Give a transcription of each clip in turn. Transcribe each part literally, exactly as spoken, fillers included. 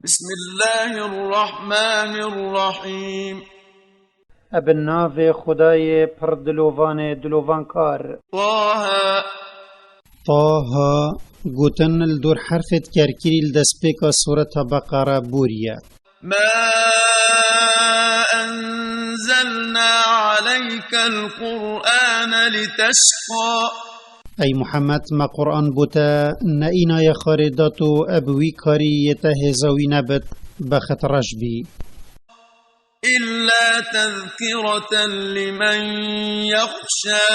بسم الله الرحمن الرحيم. Bi navê Xwedayê pir dilovanê dilovankar. طه. Taha, gotin li dor herfê kerkirî li destpêka Sureta Beqere boriye. ما أنزلنا عليك القرآن لتشقى. Ey Muhammed, me Quran bo te ne înaye xarê da tu eb wî karî yê te hêza wî nebit, bexetreş bî. إلا تذكرة لمن يخشى.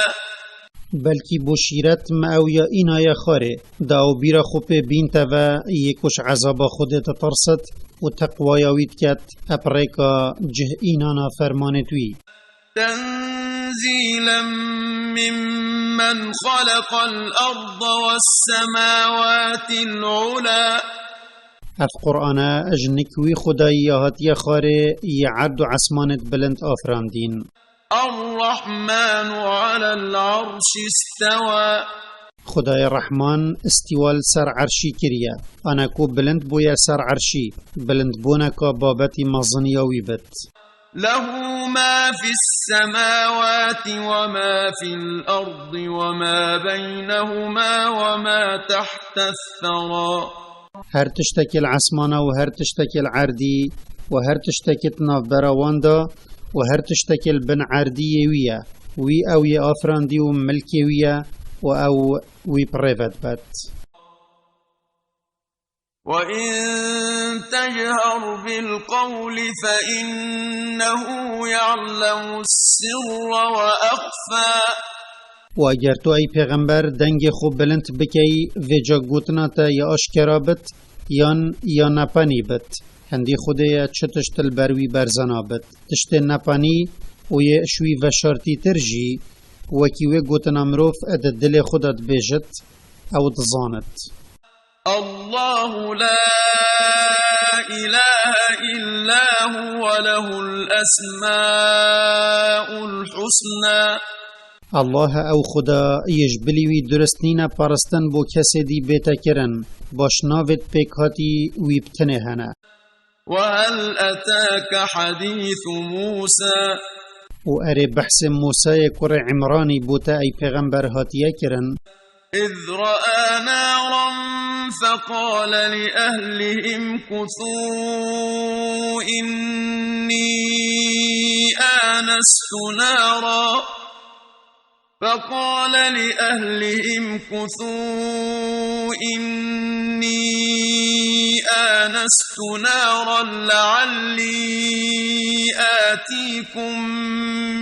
Belkî bo şîret me ew ya înaye xarê, da ew bîra xwe pê bîn te ve, yê ku ji ezaba Xwedê ditirsit û teqwaya wî diket, eb rêka cih înana fermanê wî. تنزيلا ممن خلق الأرض والسماوات العلى. Ev Qur'ane ji nik wî Xwedayî ya hatiye xwarê yê erd û esmanêt bilind afirandîn. الرحمن على العرش استوى. Xwedayê Rehman îstîwa li ser erşî kiriye. Ana ku bilind bûye ser erşî, bilindbûneka babetî meziniya wî bit. له ما في السماوات وما في الأرض وما بينهما وما تحت الثرى. Her tiştekî li esmana û her tiştekî li erdî û her tiştekî di navbera wan de û her tiştekî li bin erdî yê wî ye. Wî ew yê afirandî û milkê wî ye û ew wî bi rê ve dibet. وإن تجهر بالقول فإنه يعلم السر وأخفى. Û eger tu, ey pêxember, dengê xwe bilind bikey, vêca gotina te ya aşkera bit, yan ya nepenî bit, hindî Xwedê ye çi tişt li ber wî berzena bit. Tiştê nepenî û yê ji wî veşartîtir jî, wekî wê gotina mirov di dilê xwe de dibêjit, ew dizanit. الله لا إله إلا هو له الأسماء الحسنى. Allah e ew Xuda, yê ji bilî wî durist nîne paristin bo kesê dî bête kirin, baş navêt pêkhatî wî bi tinê hene. وهل أتاك حديث موسى؟ û erê behsê Mûsayê kurê Îmranî bo te, ey pêxember, hatiye kirin? إذ رأى نارا فقال لأهله امكثوا إني آنست نارا. فقال لأهله امكثوا إني آنست نارا لعلي آتيكم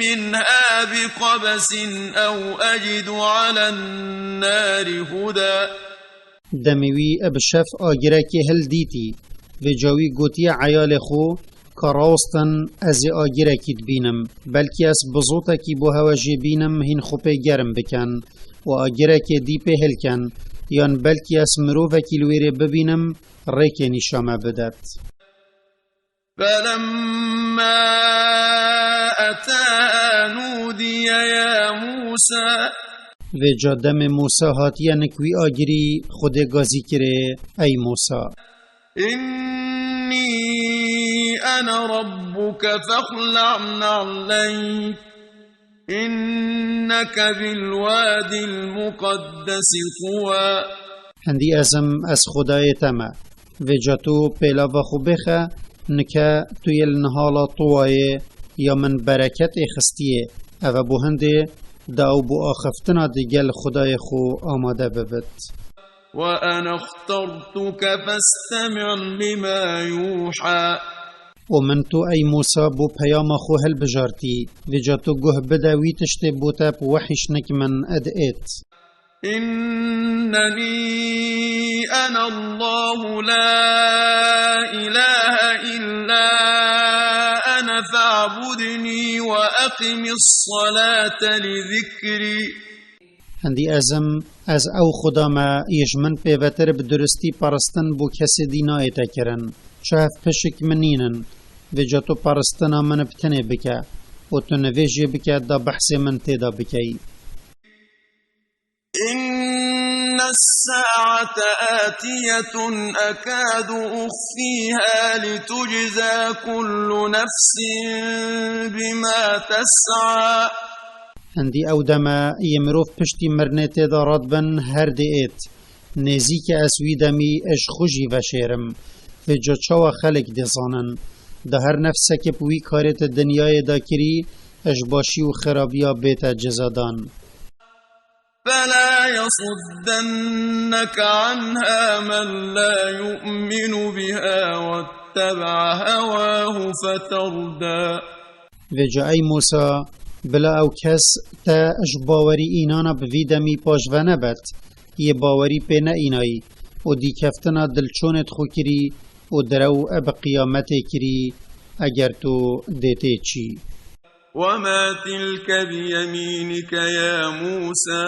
منها بقبس أو أجد على النار هدى. Demê wî bi şev agirekê hildîtî. Vêca wî gotiye eyalê xwe, ka rawestin, ez ê agirekî dibînim. Belkî ez bizotekî bo hewe jê bînim, hîn xwe pê germ bikin û agirekê dî pê hilkin, yan belkî ez mirovekî li wêrê bibînim, rêkê nîşa me bidet. فلما أتاها نودي يا موسى. Vêca demê Mûsa hatiye nik wî agirî, Xwedê gazî kirê, ey Mûsa. إني أنا ربك فاخلع نعليك إنك بالواد المقدس طوى. Hindî ez im, ez Xwedayê te me. Vêca tu pêlava xwe bêxe, nike tu yê li nihala Tuwayê ya min bereketê xistiyê. Ev e bo hindê da ew bo axiftina digel Xwedayê xwe amade bibit. وأنا اخترتك فاستمع لما يوحى. Û min tu, ey Mûsa, bo peyama xwe hilbijartî. Vêca tu guh bide wî tiştê bo te bi wehî ji nik min êt. إنني أنا الله لا إله إلا أنا فاعبدني وأقم الصلاة لذكري. Hindî ez im, ez ew Xuda me, yê ji min pêvetir bi duristî paristin bo kesê dî nayête kirin. Çi hevpişik min nînin, vêca tu paristina min bi tenê bike û tu nivêjê bike da behsê min tê de bikey. إن الساعة آتية أكاد أخفيها لتجزى كل نفس بما تسعى. Hindî ew deme yê mirov piştî mirinê tê de radibin her dê êt. Nêzîke ez wî demî ji xwe jî veşêrim. Vêca çawa xelk dê zanin? Da her nefsekê bi wî karê di dinyayê de kirî, ji başî û xirabiya bête cezadan. فلا يصدنك عنها من لا يؤمن بها واتبع هواه فتردى. Vêca ey Mûsa, bila ew kes te ji bawerî înana bi vî demî paş venebet, yê bawerî pê neînayî û dîkeftina dilçonê xwe kirî û direw bi qiyametê kirî, eger tu dê tê çî. وما تلك بيمينك يا موسى.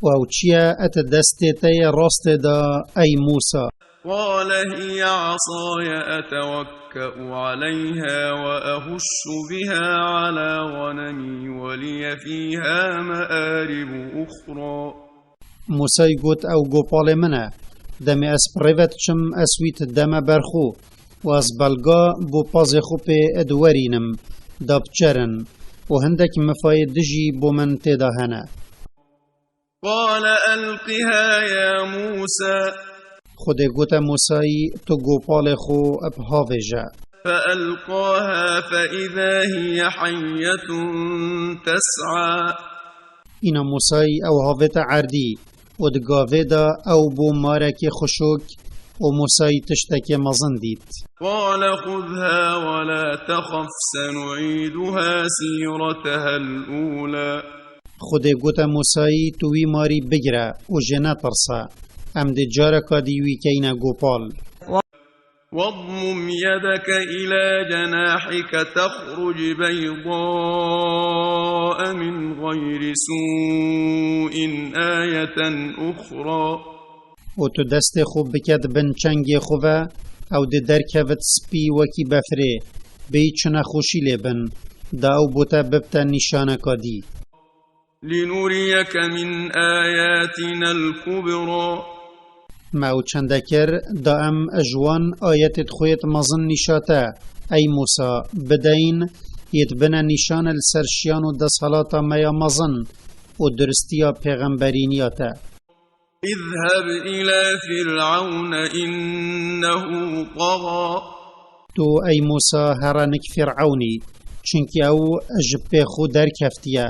Û ew çi ye et destê te yê rastê de, ey Mûsa? قال هي عصاي أتوكأ عليها وأهش بها على غنمي ولي فيها مآرب أخرى. Mûsayî got, ew gopalê min e. Demê ez bi rê ve diçim, ez wî dideme ber xwe û ez belga bo pazê xwe pê diwerînim, da biçerin û hindek mifayê dijî bo min tê de hene. قال ألقها يا موسى. Xwedê gote Mûsayî, tu gopalê xwe bi havêje. فألقاها فإذا هي حية تسعى. Îna Mûsayî ew havête erdî û di gavê de ew bû marekê xuşûk û Mûsayî tiştekê mezin dît. قال خذها ولا تخف سنعيدها سيرتها الأولى. Xwedê gote Mûsayî, tu wî marî bigire û jê netirse. Em dê careka dî wî keyne gopal. واضمم يدك إلى جناحك تخرج بيضاء من غير سوء آية أخرى. Û tu destê xwe bike di bin çengê xwe ve, ew dê derkevit spî wekî befrê, bêyî çi nexweşî lê bin, da ew bo te bibte nîşaneka dî. لنريك من آياتنا الكبرى. Me ew çende kir, da em ji wan ayetêt xwe yêt mezin nîşa te, ey Mûsa, bideyîn, yêt bine nîşan li ser şiyan û desthilata me ya mezin û duristiya pêxemberîniya te. اذهب إلى فرعون إنه طغى. Tu, ey Mûsa, here nik Fîr'ewnî, çimkî ew ji pê xwe derkeftiye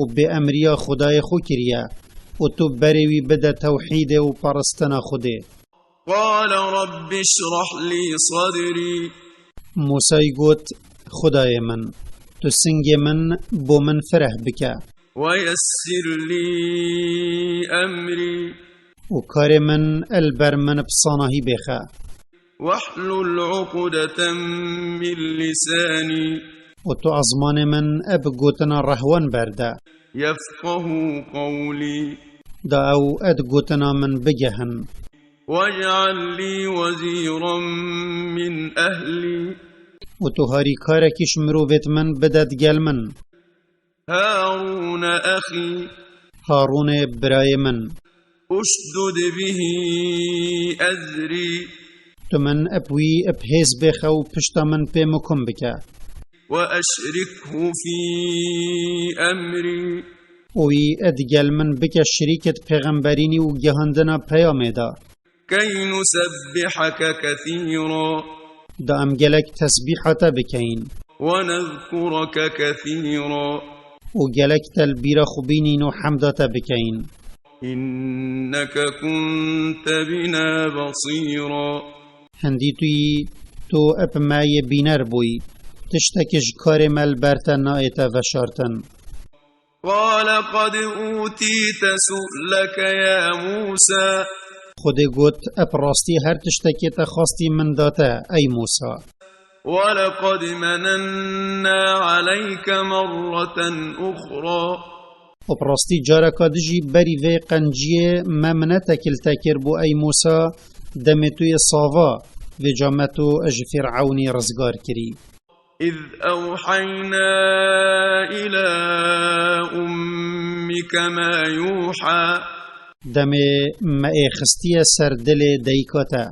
û bêemriya Xwedayê xwe kiriye û tu berê wî bide tewhîdê û paristina Xwedê. قال رب اشرح لي صدري. Mûsayî got, Xwedayê min, tu singê min bo min fireh bike. ويسر لي أمري. Û karê min el ber min bi sanahî bêxe. واحلل عقدة من لساني. Û tu ezmanê min e bi gotina rehwan berde. يفقهوا قولي. Da ew e di gotina min bigehin. واجعل لي وزيرا من أهلي. Û tu harîkarekî ji mirovêt min bide digel min. هارون أخي. Harûnê birayê min. اشدد به أزري. Tu min bi wî bi hêz bêxe û pişta min pê mikum bike. وأشركه في أمري. Û wî digel min bike şirîkêt pêxemberînî û gihandina peyamê de. كي نسبحك كثيرا. Da em gelek tesbîha te bikeyin. ونذكرك كثيرا. Û gelek te li bîra xwe bînîn û hemda te bikeyin. إنك كنت بنا بصيرا. Hindî tu yî, tu bi me yê bîner bûyî. Tiştekî ji karê me li ber te nayête veşartin. قال قد أوتيت سؤلك يا موسى. Xwedê got, bi rastî her tiştekê te xwastî min da te, ey Mûsa. ولقد مننا عليك مرة أخرى. Û bi rastî careka dijî berî vê qenciyê me minetek li te kir bû, ey Mûsa, demê tu yê sava, vêca me tu ji Fîr'ewnî rizgar kirî. إذ أوحينا إلى أمك ما يوحى. Demê me ê xistiye ser dilê dayika te.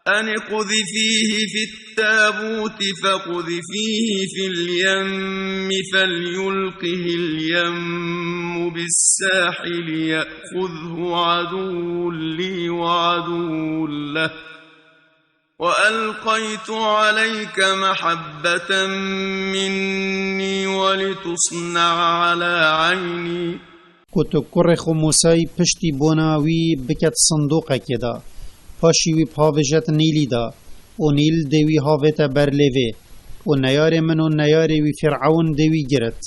أن اقذفيه في التابوت فاقذفيه في اليم فليلقه اليم بالساحل يأخذه عدو لي وعدو له وألقيت عليك محبة مني ولتصنع على عيني. Ku tu kurê xwe Mûsayî piştî bona wî biket sindoqekê de, paşî wî bhavêjet Nîlî de, û Nîl dê wî havête ber lêvê, û neyarê min û neyarê wî Fîr'ewn dê wî girit,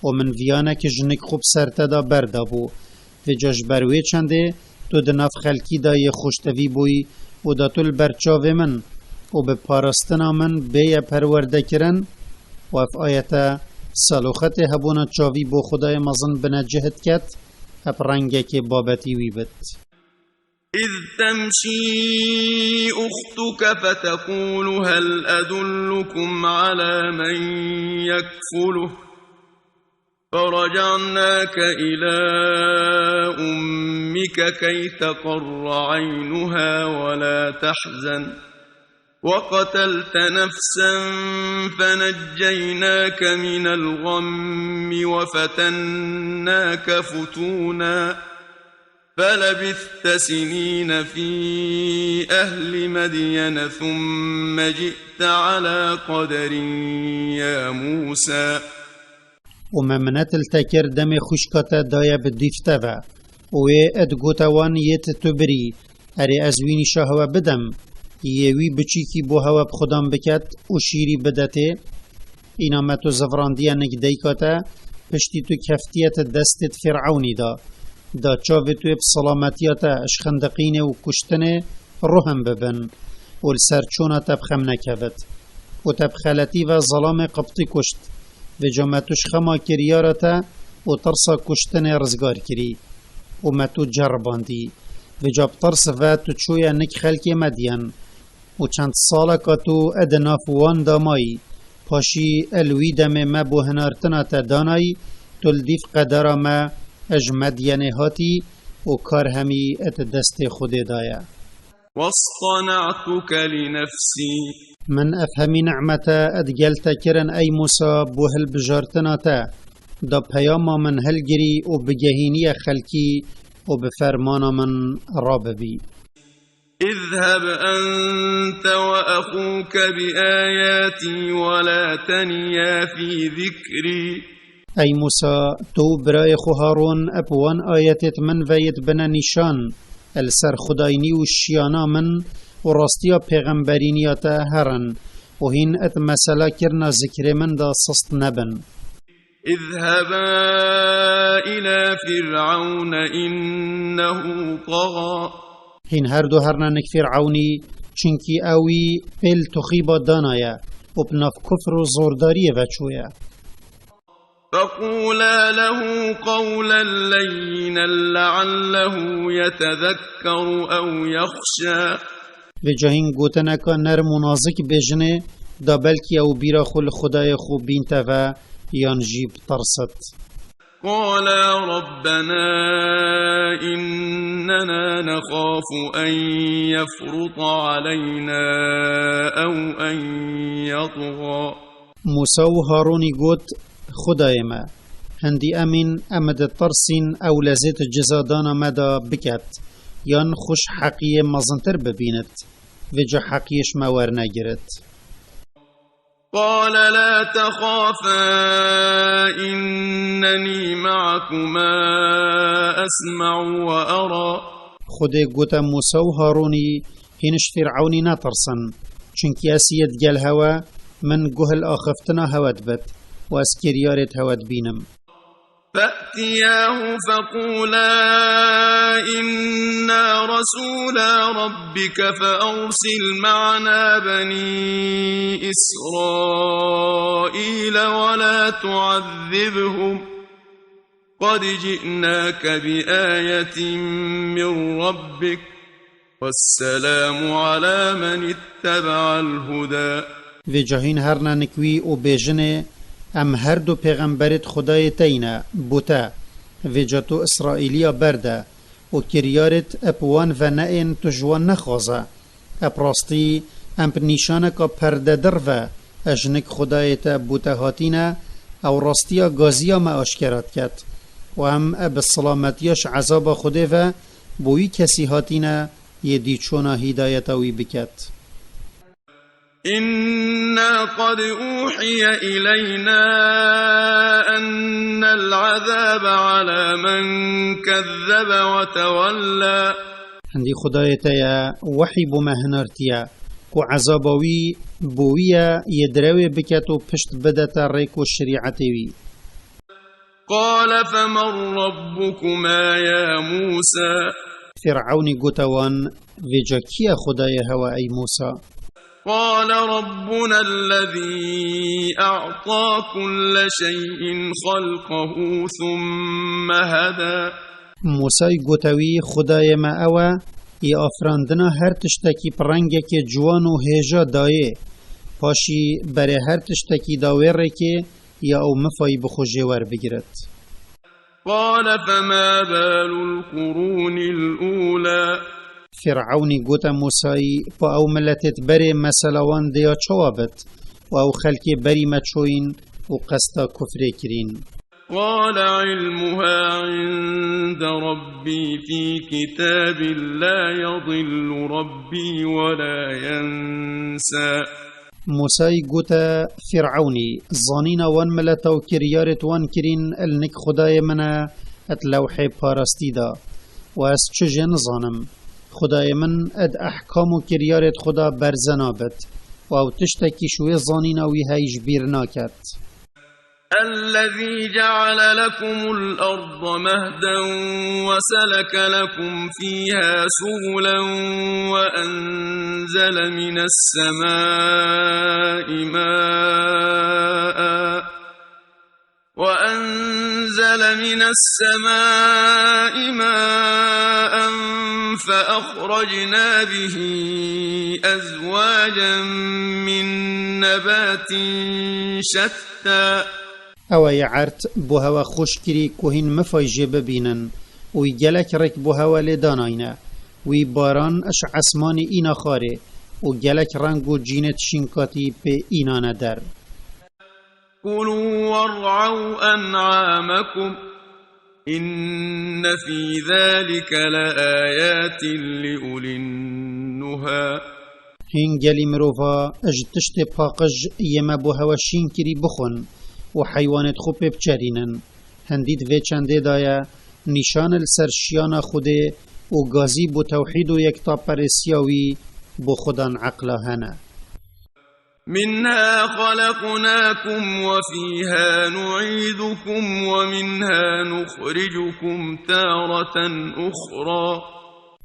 û min viyanek ji nik xwe bi ser te de berdabû. Vêca ji ber wê çendê tu di nav xelkî de yê xweştevî bûyî û da tu li ber çavê min û bi parastina min bêye perwerdekirin. Û ev ayete saloxetê hebûna çavî bo Xwedayê mezin binecih diket, eb rengekê babetî wî bit. إذ تمشي أختك فتقول هل أدلكم على من يكفله فرجعناك إلى أمك كي تقر عينها ولا تحزن وقتلت نفسا فنجيناك من الغم وفتناك فتونا فلبثت سنين في أهل مدين ثم جئت على قدر يا موسى. Û me minet li te kir demê xwişka te daye bi dîf te ve. Û wê et gote wan yêt tu birî, erê ez wî nîşa hewe bidim. Yê wî biçîkî bo hewe bi xudan biket û şîrî bidetê. Îna me tu zivrandiye nik dayika te, piştî tu keftiye ti destê Fîr'ewnî de. Da çavê tu yê bi selametiya te ji xindiqînê û kuştinê ruhin bibin û li ser çona te bi xem nekevit. Û te bi xeletî ve zelamê Qibtî kuşt. Vêca me tu ji xema kiryara te û tirsa kuştinê rizgar kirî û me tu ceribandî. Vêca bi tirs ve tu çûye nik xelkê Medyen û çend saleka tu e di nav wan de mayî. Paşî el wî demê me bo hinartina te danayî, tu li dîv qedera me ji Medyenê hatî û kar hemî et destê Xwedê daye. واصطنعتك لنفسي. Min ev hemî nimete et gel te kirin, ey Mûsa, bo hilbijartina te, da peyama min hilgirî û bigehîniye xelkî û bi fermana min rabibî. اذهب أنت وأخوك بآياتي ولا تنيا في ذكري. Ey Mûsa, tu û birayê xwe Harûn eb wan ayetêt min ve yêt bine nîşan, li ser xudaynî û şiyana min û rastiya pêxemberîniya te herin û hîn et mesela kirina zikrê min de sist nebin. اذهبا إلى فرعون إنه طغى. Hîn her du herine nik Fîr'ewnî, çunkî ew wî pêl tuxîba danaye û bi nav kufr û zordariyê ve çûye. فقولا له قولا لينا لعله يتذكر أو يخشى. Vêca hîn gotineka nerm û nazik bêjinê, da belkî ew bîra xwe li Xwedayê xwe bînte ve yan jî bitirsit. قالا ربنا إننا نخاف أن يفرط علينا أو أن يطغى. Mûsa û Harûnî got, Xwedayê me, hindî emîn em ditirsîn ew lezêt cizadana me de biket, yan xwe ji heqiyê mezintir bibînit, vêca heqiyê ji me wernegirit. قال لا تخافا إنني معكما أسمع وأرى. Xwedê gote Mûsa û Harûnî, hîn ji Fîr'ewnî netirsin, çunkî ez yê digel hewe, min guh li axiftina hewe dibit û ez kiryarêt hewe dibînim. فأتياه فقولا إنا رسولا ربك فأرسل معنا بني إسرائيل ولا تعذبهم قد جئناك بآية من ربك والسلام على من اتبع الهدى. Vêca hîn herine nik wî û bêjinê, Em her du pêxemberêt Xwedayê teyne, bo te. Vêca tu Îsraîliya berde, û kiryarêt ep wan ve neên tu ji wan nexwaze. Ep rastî em bi nîşaneka perdedir ve e jinik Xwedayê te bû te hatîne, ew rastiya gaziya me aşkera diket. Û em e bi silametiya ji ezaba Xwedê ve bo wî kesî hatîne yê dî çona hîdayeta wî biket. إنا قد أوحي إلينا أن العذاب على من كذب وتولى. Hindî Xwedayê te ye wehî bo me hinartiye ku ezaba wî bo wî ye yê direwê biket û pişt bidete rêk û şerîetê wî. قال فمن ربكما يا موسى؟ Fîr'ewnî gote wan, vêca kî ye Xwedayê hewe ey Mûsa? قال ربنا الذي أعطى كل شيء خلقه ثم هدى. Mûsayî gote wî, Xwedayê me ew e, yê afirandina her tiştekî bi rengekê ciwan û hêja dayê. Paşî berê her tiştekî da wê rêkê, ya ew mifayî bi xwe jê werbigiret. قال فما بال القرون الأولى؟ Fîr'ewnî gote Mûsayî, pa ew miletêt berê mesela wan dêya çawa bit? Û ew xelkê berî me çoyîn û qesta kufrê kirîn. قال علمها عند ربي في كتاب لا يضل ربي ولا ينسى. Mûsayî gote Fîr'ewnî, zanîna wan mileta û kiryarêt wan kirîn li nik Xwedayê min e, di lewhê parastî de. Û ez çi jê nizanim. Xwedayê min di ehkam û kiryarêt xwe de berze nabit. Û ew tiştekî ji wê zanîna wî hey ji bîr naket. الذي جعل لكم الأرض مهدا وسلك لكم فيها سبلا وأنزل من السماء ماء، وأنزل من السماء ماء فأخرجنا به أزواجا من نبات شتى. Ew ê erd bo hewe xweş kirî ku hîn mifay jê bibînin û wî gelek rêk bo hewe lê danayne. Wî baran ji esmanî îna xarê û gelek reng û cînêt şînkatî pê înane der. كلوا وارعوا أنعامكم إن في ذلك لآيات لأولي النهى. Hîn gelî mirova ji tiştê paqij yê me bo hewe şîn kirî bixwin û heywanêt xwe pê biçerînin. Hindî di vê çendê de ye nîşan li ser şiyana Xwedê û gazî bo tewhîd û yektaperêsiya wî bo xwedan eqla hene. منها خلقناكم وفيها نعيدكم ومنها نخرجكم تارة أخرى.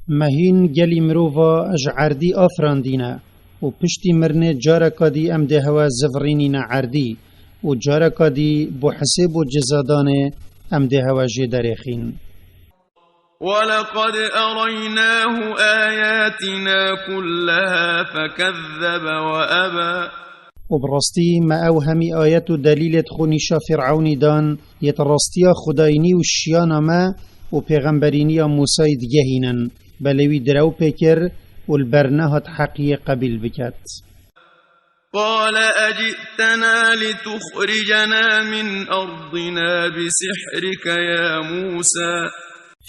Me hîn gelî mirova ji erdî afirandîne û piştî mirinê careka dî em dê hewe zivirînîne erdî û careka dî bo hisêb û cizadanê em dê hewe jê derêxîn. ولقد أريناه آياتنا كلها فكذب وأبى. Û bi rastî me ew hemî ayet û delîlêt xwe nîşa Fîr'ewnî dan, yê di rastiya xwedayînî û şiyana me û pêxemberîniya Mûsayî digehînin, belê wî direw pê kir û li ber nehat heqiyê qebîl biket. قال أجئتنا لتخرجنا من أرضنا بسحرك يا موسى؟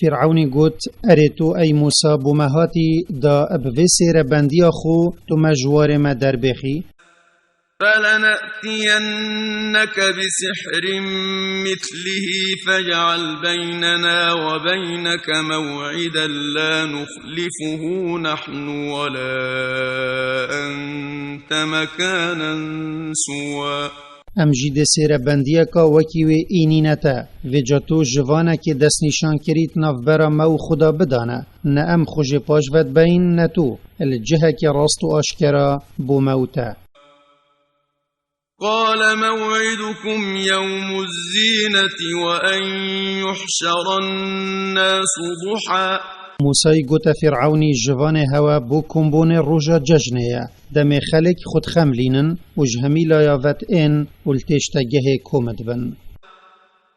Fîr'ewnî got, Erê tu, ey Mûsa, bo me hatî da bi vê sêrebendiya xwe tu me ji warê me derbêxî? فلنأتينك بسحر مثله فاجعل بيننا وبينك موعدا لا نخلفه نحن ولا أنت مكانا سوى. Em jî dê sêrebendiyeka wekî wê înîne te. Vêca tu ji vanekê destnîşankirî di navbera me û Xuda bidane. Ne em xwe jê paş ve dibeyin, ne tu. Li cihekî rast û aşkera bo me û te. قال موعدكم يوم الزينة وأن يحشر الناس ضحى. Mûsayî gote Fîr'ewnî, ji vanê hewe bo kombûnê roja cejnê ye. Demê xelk xwe dixemilînin û ji hemî laya ve diên û li têştegehê kom dibin.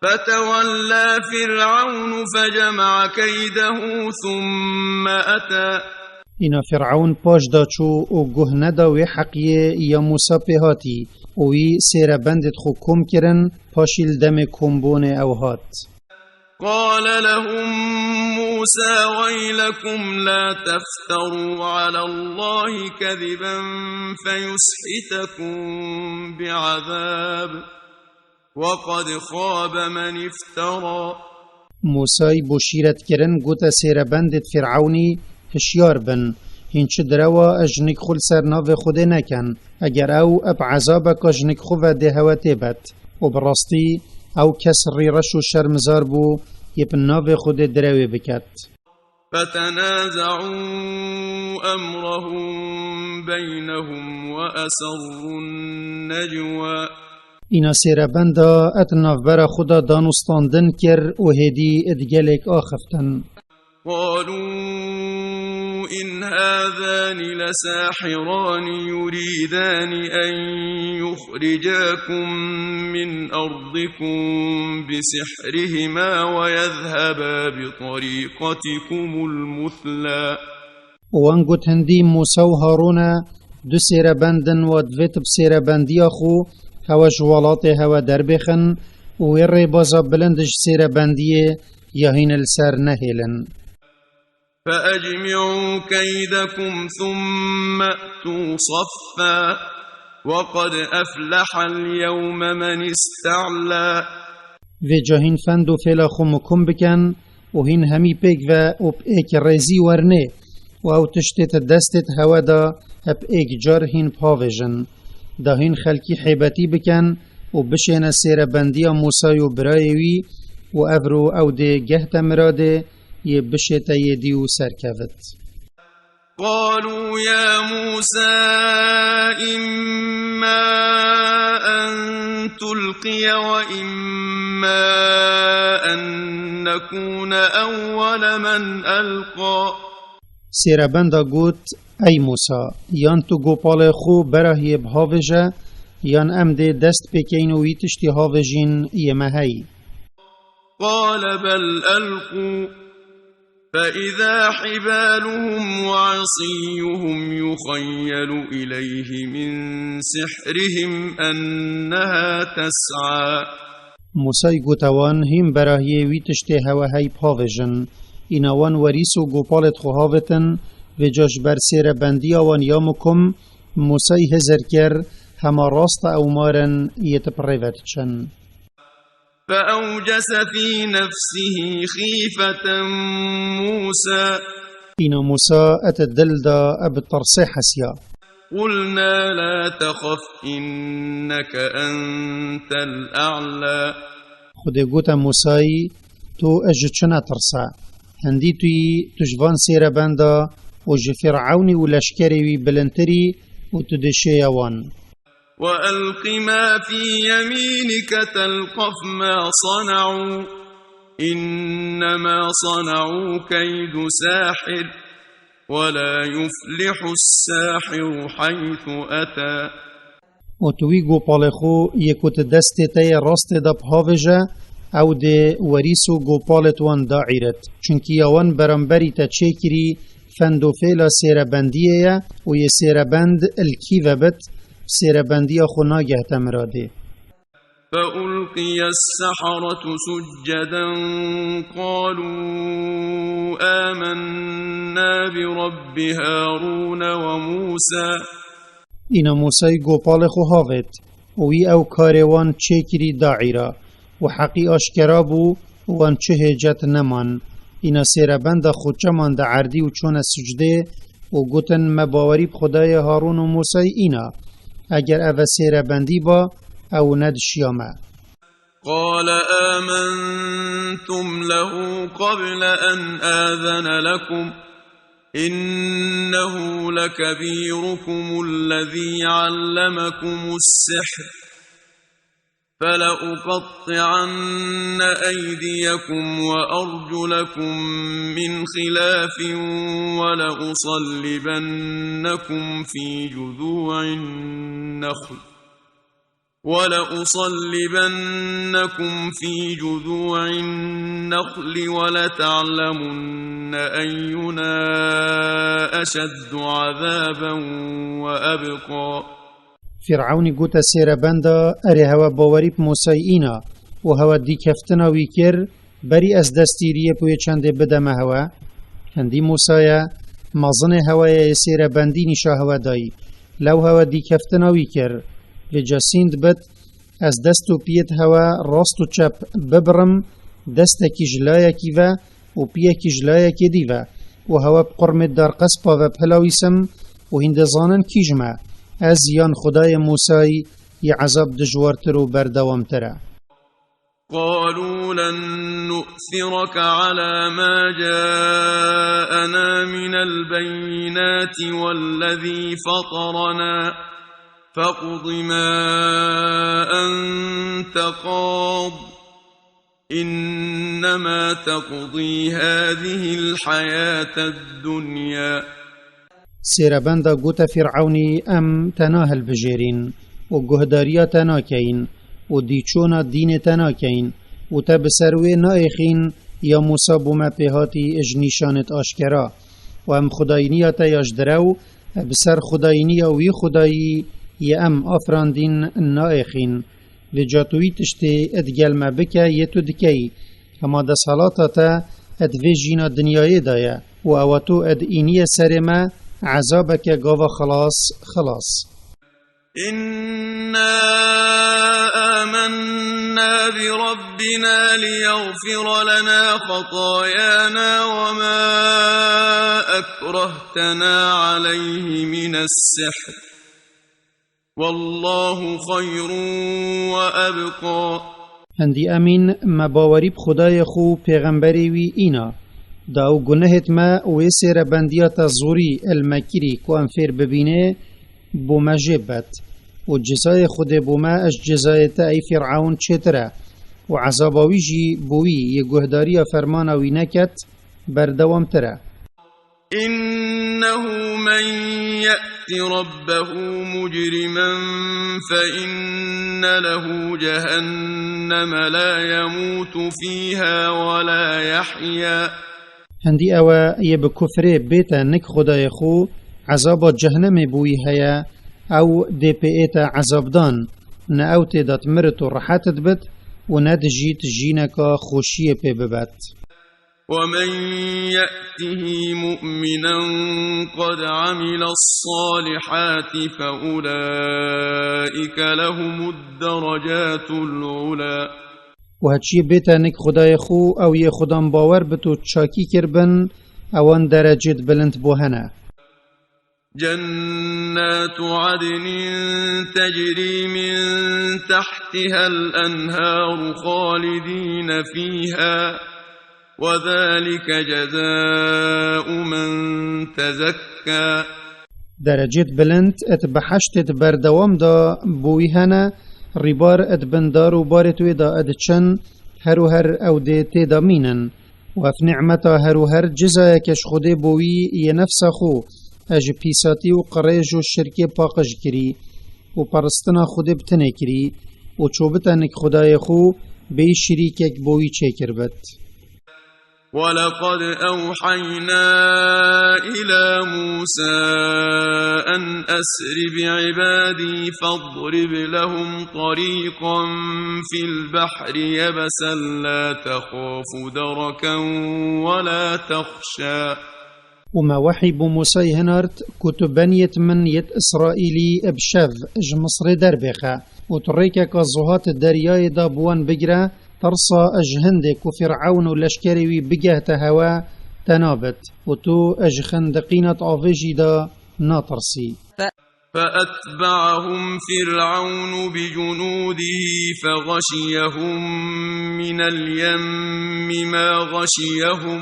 فتولى فرعون فجمع كيده ثم أتى. Îna Firewn paş da çû û guh neda wê heqiyê ya Mûsa pê hatî û wî sêrebendêt xwe kom kirin, paşî li demê kombûnê ew hat. قال لهم موسى ويلكم لا تفتروا على الله كذبا فيسحتكم بعذاب وقد خاب من افترى. Mûsay bo şîret kirin gote sêrebendêt Firewnî, hişyar bin, hîn çi direwa ez jinik xwe li ser navê Xwedê nekin. Eger ew bi ezabeka jinik xwe ve dê hewe tê bet. Û bi rastî ew kes rîreş û şermizar bû, yê bi navê Xwedê direwê biket. فتنازعوا أمرهم بينهم وأسروا النجوى. Îna sêrebenda et navbera xwe de dan û standin kir û hêdî di gelêk axiftin. قالوا إن هذان لساحران يريدان أن يخرجاكم من أرضكم بسحرهما ويذهبا بطريقتكم المثلى. Û wan got, hindî Mûsa û Harûn e, du sêrebend in, wa divêt bi sêrebendiya xwe hewe ji welatê hewe derbêxin û wê rêbaza bilind ji sêrebendiyê ya hîn li ser nehêlin. فأجمعوا كيدكم ثم أتوا صفا وقد أفلح اليوم من استعلى. Vêca hîn fend û fêla xwe mikum bikin û hîn hemî pêk ve û bi êk rêzî wernê û ew tiştê di destê hewe de bi êk car hîn bhavêjin. Da hîn xelkî hêbetî bikin û bişêne sêrebendiya Mûsay û birayê wî û evro ew dê gehte miradê yê bişête yê dî û serkevit. قالوا يا موسى إما أن تلقي وإما أن نكون أول من ألقى. Sêrebenda got, ey Mûsa, yan tu gopalê xwe berahiyê bihavêje, yan em dê dest pêkeyn û wî tiştî havêjîn yê me hey. قال بل ألقوا فإذا حبالهم وعصيهم يخيل إليه من سحرهم أنها تسعى. Mûsay gote wan, hîn berahiyê wî tiştê hewe hey bhavêjin. Îna wan werîs û gopalêt xwe havêtin, vêca ji ber sêrebendiya wan ya mikum, Mûsay hizir kir, hema rast e ew mar in yê di pirê ve diçin. فأوجس في نفسه خيفة موسى. Îna Mûsa et dil da bi tirsê hesiya. قلنا لا تخف إنك أنت الأعلى. Xwedê gote Mûsayî, tu ji çi netirse. Hindî tu yî, tu ji van sêrebenda û ji Fîrewnî û leşkerê wî bilindtirî û tu dê şêye wan. وألق ما في يمينك تلقف ما صنعوا إنما صنعوا كيد ساحر ولا يفلح الساحر حيث أتى. Û tu wî gopalê xwe yê ku di destê te yê rastê de bihavêje, ew dê werîs û gopalêt wan daîret. Çunkî ya wan beramberî te çêkirî fend û fêla sêrebendiyê ye û yê sêrebend li kî ve bit, sêrebendiya xwe nagehte miradê. فألقي السحرة سجدا قالوا آمنا برب هارون وموسى. Îna Mûsayî gopalê xwe havêt û wî ew karê wan çêkirî daîra û heqî aşkera bû û wan çi hêcet neman. Îna sêrebenda xwe çeman de erdî û çûne sicdê û gotin, me bawerî bi Xwedayê Harûn û Mûsayî îna. Eger ev e sêrebendî ba, ew ne dişiya me. قال آمنتم له قبل أن آذن لكم إنه لكبيركم الذي علمكم السحر فلأقطعن أيديكم وأرجلكم من خلاف ولأصلبنكم في جذوع النخل ولأصلبنكم في جذوع النخل ولتعلمن أينا أشد عذابا وأبقى. Fîr'ewnî gote sêrebenda, erê hewe bawerî bi Mûsayî îna û hewe dîkeftina wî kir, berî ez destîriyê bi wê çendê bideme hewe. Hindî Mûsaye, mezinê hewe ye yê sêrebendî nîşa hewe dayî. Lew hewe dîkeftina wî kir, vêca sînd bit, ez dest û piyêt hewe rast û çep bibirim, destekî ji layekî ve û piyekî ji layekê dî ve û hewe bi qurmê darqespa ve bihilawîsim û hîn dizanin kî ji me, ez yan Xwedayê Mûsayî, yê ezab dijwartir û berdewamtir e. قالوا لن نؤثرك على ما جاءنا من البينات والذي فطرنا فاقض ما أنت قاض إنما تقضي هذه الحياة الدنيا. Sêrebenda gote Fîr'ewnî, em te nahilbijêrîn û guhdariya te nakeyin û dîçûna dînê te nakeyin û te bi ser wê naêxîn ya Mûsa bo me pê hatî ji nîşanêt aşkera û em xwedayîniya te ya ji direw bi ser xwedayîniya wî xwedayî yê em afirandîn naêxîn. Vêca tu wî tiştê id gel me bike yê tu dikeyî. Hema desthilata te id vê jîna dinyayê de ye û ewa tu id îniye serê me ezabeke gava xilas, xilas. إنا آمنا بربنا ليغفر لنا خطايانا وما أكرهتنا عليه من السحر والله خير وأبقى. Hindî emîn me bawerî bi Xwedayê xwe û pêxemberê wî îna. Da ew gunehêt me û wê sêrebendiya te zorî il me kirî ku em fêr bibînê, bo me jê bet. Û cizayê Xwedê bo me ji cizayê te ey Fîr'ewn çêtir e. Û ezaba wî jî bo wî yê guhdariya fermana wî neket, berdewamtir e. إنه من يأت ربه مجرما فإن له جهنم لا يموت فيها ولا يحيا. Hindî ew e yê bi kufrê bête nik Xwedayê xwe, ezaba cehnemê bo wî heye, ew dê pê ête ezabdan, ne ew tê de mirit û rehet dibit û ne dijît jîneka xweşiyê pê bibet. ومن يأته مؤمنا قد عمل الصالحات فأولئك لهم الدرجات العلى. Û heçiyê bête nik Xwedayê xwe, ew yê Xwedan bawer bit û çakî kiribin, ewan derecêt bilind bo hene. جنات عدن تجري من تحتها الأنهار خالدين فيها وذلك جزاء من تزكى. Derecêt bilind et bi heştêt berdewam de bo wî hene, rîbar et bin dar û barêt wê de et çin, her û her ew dê tê de mînin. Û ev nîmeta her û her cizayeke ji Xwedê bo wî yê nefsa xwe, e ji pîsatî û qirêj û şirkê paqij kirî û peristina Xwedê bi tinê kirî û çûbite nik Xwedayê xwe bêyî şirîkek bo wî çêkiribit. ولقد أوحينا إلى موسى أن أسر بعبادي فاضرب لهم طريقا في البحر يبسا لا تخاف دركا ولا تخشى. Û me wehî bo Mûsayî hinart ku tu beniyêt min yêt Îsraîlî bi şev ji Misrê derbêxe û tu rêkeka zuhat deryayê de bi wan bigire, tirsa ji hindê ku Fîr'ewn û leşkerê wî bigehte hewe te nabit û tu ji xindiqîna di avê jî de natirsî. فأتبعهم فرعون بجنوده فغشيهم من اليم ما غشيهم.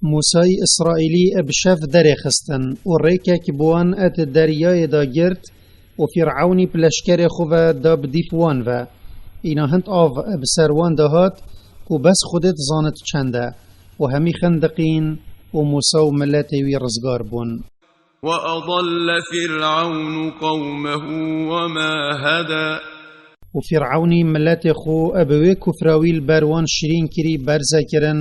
Mûsayî Îsraîlî bi şev derê xistin û rêkek bi wan et deryayê de girt û Fîr'ewnî bi leşkerê xwe ve da bi dîf wan ve. Îna hind av bi ser wan de hat ku bes Xwedê dizanit çend e û hemî xindiqîn û Mûsa û miletê wî rizgar bûn. وأضل فرعون قومه وما هدى. Û Fîr'ewnî miletê xwe bi wê kufra wî li ber wan şirîn kirî berze kirin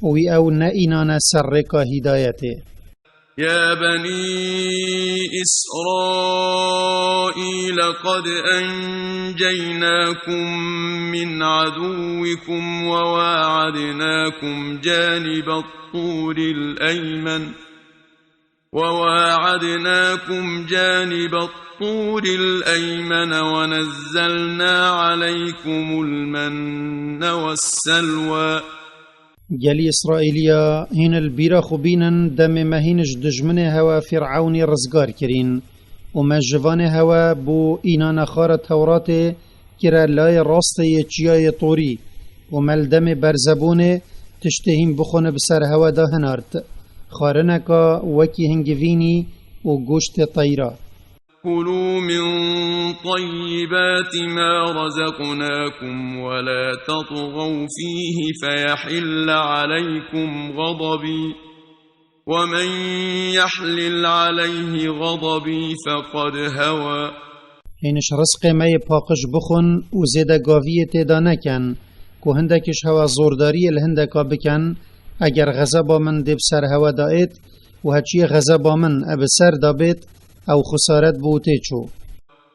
û wî ew neînane ser rêka hîdayetê. يا بني إسرائيل قد أنجيناكم من عدوكم وواعدناكم جانب الطور الأيمن وواعدناكم جانب الطور الأيمن ونزلنا عليكم المن والسلوى. Gelî Îsraîliya, hîn li bîra xwe bînin, demê me hîn ji dijminê hewe Fîr'ewnî rizgar kirîn û me ji vanê hewe bo înane xara Tewratê kire layê rastê yê çiyayê Torî û me li demê berzebûnê tiştê hîn bixwine bi ser hewe de hinart. Xwarineka wekî hingivînî û goştê teyra. كلوا من طيبات ما رزقناكم ولا تطغوا فيه فيحل عليكم غضبي ومن يحلل عليه غضبي فقد هوى. Hêniş rizqê me yê paqij bixwin û zêde gaviyê tê de nekin, ku hindek ji hewe zordariyê li hindeka bikin, eger xezeba min dê bi ser hewe de êt û heçiyê xezeba min e bi ser de bêt, ew xesaret bû û tê çû.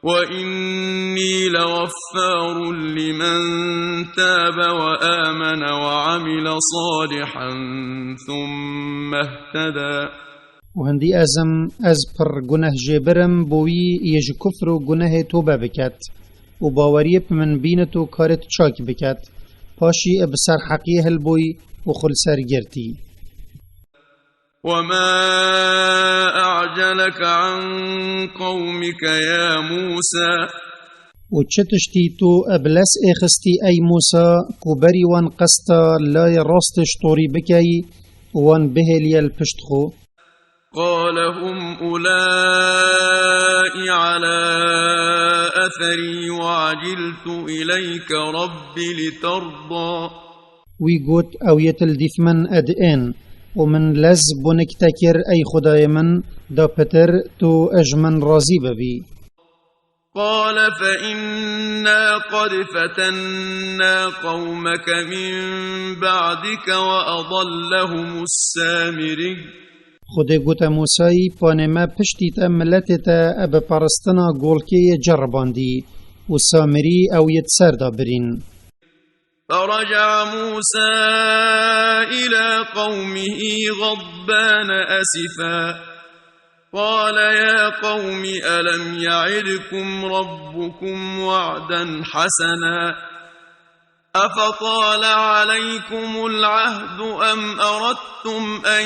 وإني لغفار لمن تاب وآمن وعمل صالحا ثم اهتدى. Û hindî ez im, ez pir guneh jêbir im bo wî yê ji kufr û gunehê tobe biket û baweriyê bi min bînit û karê çak biket. Paşî bi ser heqiyê hilbûy û xwe li ser girtî. وما أعجلك عن قومك يا موسى. Û çi tiştî tu bi lez êxistî ey Mûsa, ku berî wan qesta layê rastê ji Torî bikey û wan bihêliye li pişt xwe? قال هم أولئك على أثري وعجلت إليك رب لترضى. Wî got, ew yê til dîf min ed ên û min lez bunik te kir, ey Xwedayê min, da pitir tu ji min razî bibî. قال فإنا قد فتنا قومك من بعدك وأضلهم السامري. Xwedê gote Mûsayî, panê me piştî te miletê te bi paristina golkê yê ceribandî û Samirî ew yê di ser de birîn. فرجع موسى إلى قومه غضبان أسفا قال يا قوم ألم يعدكم ربكم وعدا حسنا أفطال عليكم العهد أم أردتم أن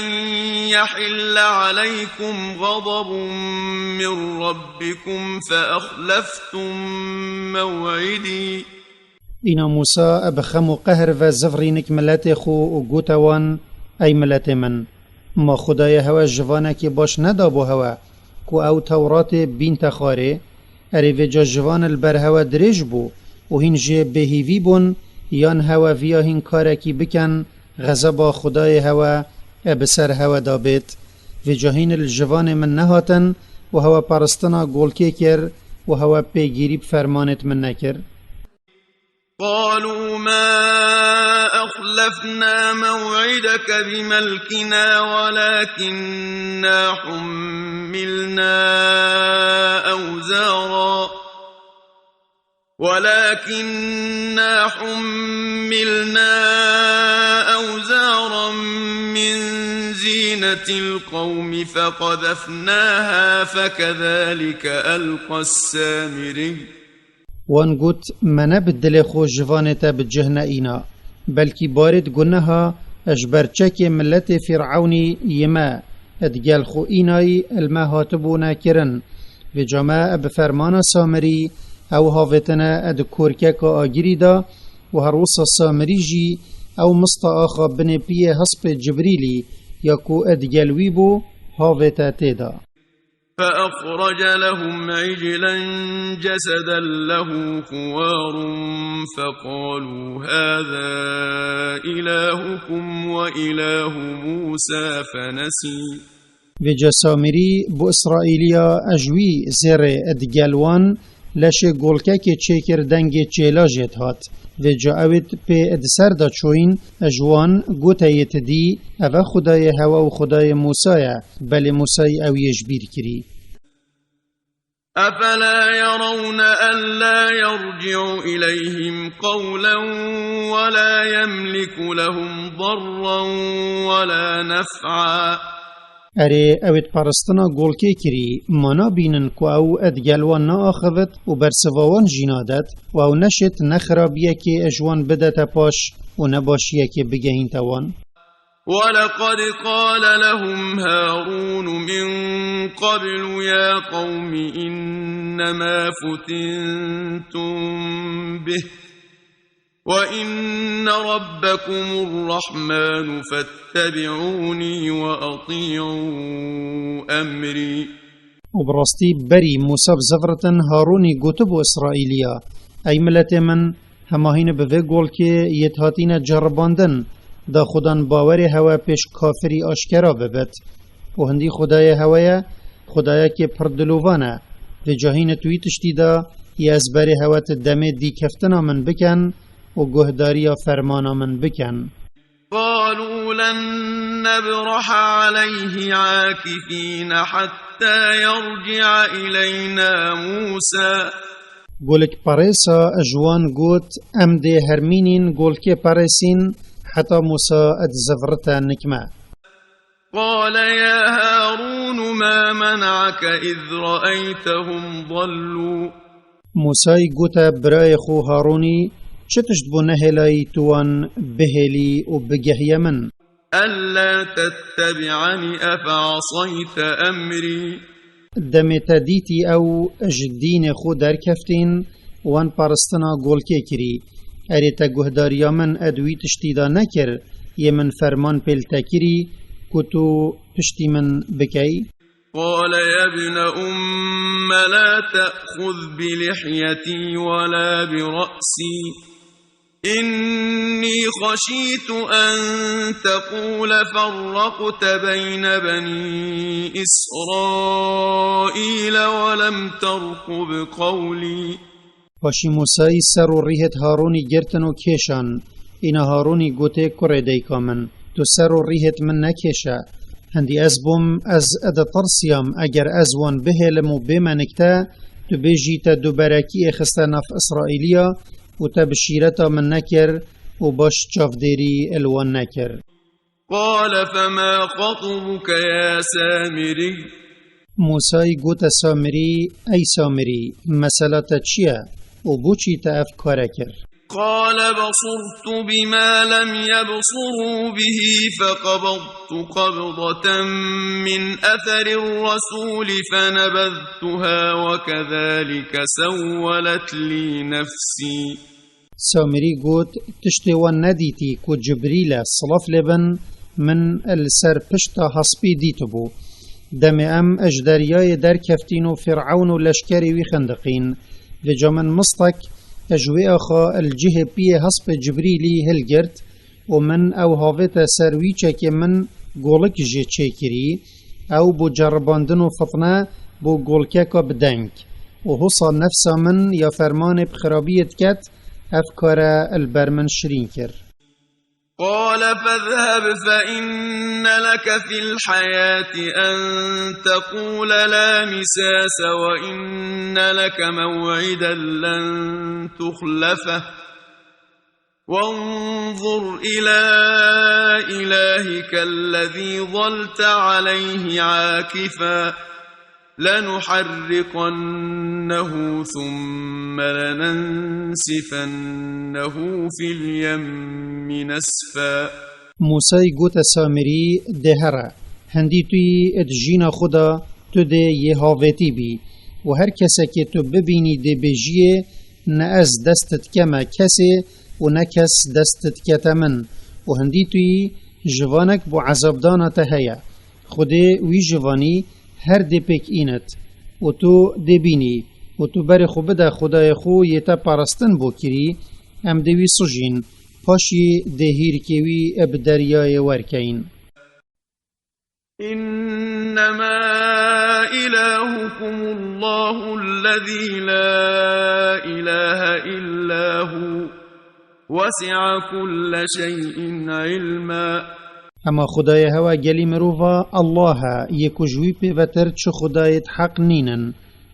يحل عليكم غضب من ربكم فأخلفتم موعدي. Îna Mûsa bi xem û qehr ve zivrînik miletê xwe û gote wan, ey miletê min, ma Xwedayê hewe jivanekê baş nedabû hewe, ku ew Tewratê bînte xwarê? Erê vêca jivan li ber hewe dirêj bû û hîn jê bêhîvî bûn, yan hewe viya hîn karekî bikin, xezeba Xwedayê hewe e bi ser hewe de bêt. Vêca hîn li jivanê min nehatin û hewe paristina golkê kir û hewe pêgîrî bi fermanêt min nekir. قالوا ما أخلفنا موعدك بملكنا ولكنا حملنا أوزارا ولكنا حملنا أوزارا من زينة القوم فقذفناها فكذلك ألقى السامري. Wan got, me ne bi dilê xwe jivanê te bi cih neîna, belkî barê di guneha ji ber çekê miletê Fîr'ewnî yê me digel xwe înayî li me hatibûne kirin. Vêca me bi fermana Samirî ew havêtine di korkeka agirî de û her wisa Samirî jî ew mista axa binê piyê hespê Cibrîlî ya ku digel wî bû, havête tê de. فأخرج لهم عجلا جسدا له خوار فقالوا هذا إلهكم وإله موسى فنسي. Vêca Samirî bo Îsraîliya ji wî zêrê digel wan Leşê golkekê çêkir dengê çêla jê dihat. Vêca ew ê pê di ser de çoyîn, ji wan gote yê ti dî, eve Xwedayê hewa û Xwedayê Mûsa ye, belê Mûsayî ew yê ji bîr kirî. أفلا يرون ألا يرجع إليهم قولا ولا يملك لهم ضرا ولا نفعا. Erê, ew ê peristina golkê kirî, ma nabînin ku ew digel wan naaxivit û bersiva wan jî nadet û ew neşêt ne xirabiyekê ji wan bidete paş û ne başiyekê bigehînte wan? ولقد قال لهم هارون من قبل يا قوم إنما فتنتم به وإن ربكم الرحمن فاتبعوني وأطيعوا أمري. û bi rastî berî Mûsa bi zivritin Harûnî gotibû Îsraîliya, Ey miletê min, hema hîn bi vê golkê yê hatîne ceribandin, da xudan bawerê hewe pêş kafirî aşkera bibit. Û hindî Xwedayê hewe ye, Xwedayekê pir dilovan e. Vêca hîn tu wî tiştî da, yê ez berê hewe ti demê dîkeftina min biken û guhdariya fermana min biken. قالوا لن نبرح عليه عاكفين حتى يرجع إلينا موسى. Golik perêsa ji wan got, Em dê hermînîn golkê perêsîn heta Mûsa dizivrite nik me. قال يا هارون ما منعك إذ رأيتهم ضلوا. Mûsayî gote birayê xwe Harûnî, Çi tişt bû nehêlayî tu wan bihêlî û bigehiye min? ألا تتبعن أفعصيت أمري. Demê te dîtî ew ji dînê xwe derkeftîn, wan paristina golkê kirî. Erê te guhdariya min ed wî tiştî de nekir, yê min ferman pêl te kirî, ku tu piştî min bikey? قال يا ابن أم لا تأخذ بلحيتي ولا برأسي إني خشيت أن تقول فرقت بين بني إسرائيل ولم ترقب قولي. Paşî Mûsayî ser û rîhêt Harûnî girtin û kêşan. Îna Harûnî gotê, Kurê dayika min, tu ser û rîhêt min nekêşe. Hindî ez bûm, ez ditirsiyam, eger ez wan bihêlim û bême nik te, tu bêjî te duberekiyê xiste nav Îsraîliya û te bi şîreta min nekir û baş çavdêrî li wan nekir. قال فما خطبك يا سامري؟ Mûsayî gote Samirî, Ey Samirî, mesela te çi ye û boçî te ev kare kir? قال بصرت بما لم يبصروا به فقبضت قبضة من أثر الرسول فنبذتها وكذلك سولت لي نفسي. Samirî got, Tiştê wan nedîtî ku Cibrîl e, silav lê bin, min li ser pişta hespî dîtibû. Demê em ji deryayê derkeftîn û Fîr'ewn û leşkerê wî xindiqîn. Vêca min mistek ji wê axa li cihê piyê hespê Cibrîlî hilgirt û min ew havête ser wî çekê min golik jê çêkirî. Ew bû ceribandin û fitne, bû golkeka bi deng. Û husa nefsa min ya fermanê bi xirabiyê diket, ev kare li ber min şirîn kir. قال فاذهب فإن لك في الحياة أن تقول لا مساس وإن لك موعدا لن تخلفه وانظر إلى إلهك الذي ظلت عليه عاكفا لنحرقنه ثم لننسفنه في اليم نسفا. Mûsayî gote Samirî, Dê here, hindî tu yî di jîna xwe de tu dê yê havêtî bî û her kesekê tu bibînî dê bêjiyê, Ne ez dest dikeme kesê û ne kes dest dikete min. Û hindî tu yî ji vanek bo ezabdana te heye. Xwedê wî ji vanî her dê pêk înit û tu dê bînî û tu berê xwe bide Xwedayê xwe yê te parastin bo kirî, em dê wî sijîn, paşî dê hîrkê wî bi deryayê werkeyn. إنما إلهكم الله الذي لا إله إلا هو وسع كل شيء علما. Hema Xwedayê hewa gelî mirova Allah e, yê ku ji wî pêvetir çi Xwedayêt heq nînin.